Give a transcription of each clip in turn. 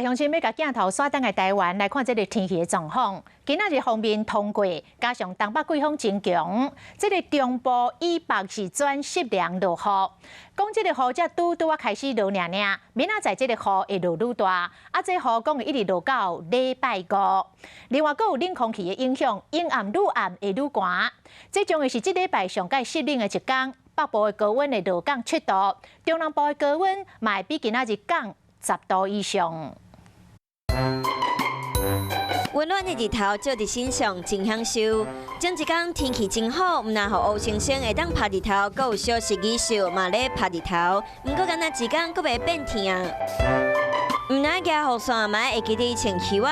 鄉親欲共鏡頭徙轉來台灣來看這个天氣的狀況。今仔日鋒面通過，加上東北季風增強，這个中部以北是轉濕涼落雨。講這个雨才拄拄仔開始落爾爾，明仔載這个雨會落愈大，啊，這雨講會一直落到禮拜五。另外，閣有冷空氣的影響，陰暗愈暗會愈寒。這將會是這禮拜上蓋濕冷的一工。北部的高溫會落降7度，中南部的高溫嘛會比今仔日降10度以上。溫暖的日頭照佇身上，真享受。前一工天氣真好，毋但予烏星星會當曬日頭，閣有小食魚獸嘛咧曬日頭。毋過敢若一工閣欲變天。毋但舉雨傘嘛會記得穿靴仔。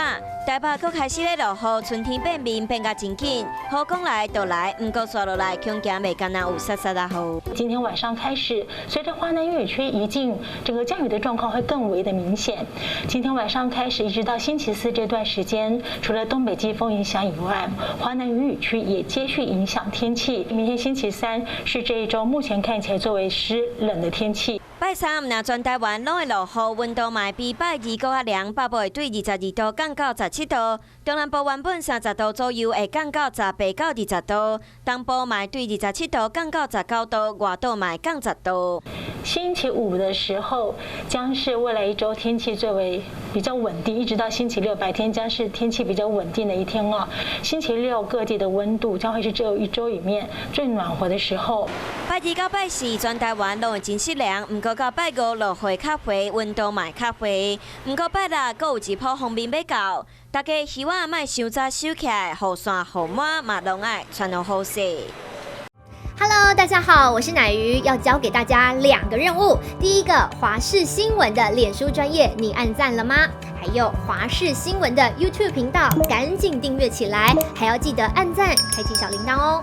台北閣開始咧落雨，春天變面變甲真緊。雨講來就來，毋過紲落來恐驚袂敢若有潲潲仔雨。今天晚上開始，隨着華南雨區移進，這個降雨的狀況會更為的明顯。今天晚上開始，一直到星期四這段時間，除了東北季風影響以外，華南雨區也接續影響天氣。明天星期三是這一周目前看起來最為濕冷的天氣。拜三毋但全台灣攏會落雨，溫度嘛會比拜二閣較涼，北部會對22度降到17度，中南部原本30度左右會降到18到20度，東部嘛會對27度降到19度，外島嘛會降10度。星期五的時候，將是未來一周天氣最為比較穩定，一直到星期六白天將是天氣比較穩定的一天哦。星期六各地的溫度將會是這一周裡面最暖和的時候。拜二到拜四全台灣攏會真濕涼，毋過到拜五落雨較濟，溫度嘛會較低。毋過拜六閣有一波鋒面欲到，大家希望莫傷早收起來，雨傘雨帽嘛攏愛穿予好勢。 Hello，大家好，我是乃瑜，要交給大家兩個任務。第一個，華視新聞的臉書專頁，你按讚了嗎？還有華視新聞的 YouTube 頻道，趕緊訂閱起來，還要記得按讚，開啟小鈴鐺哦。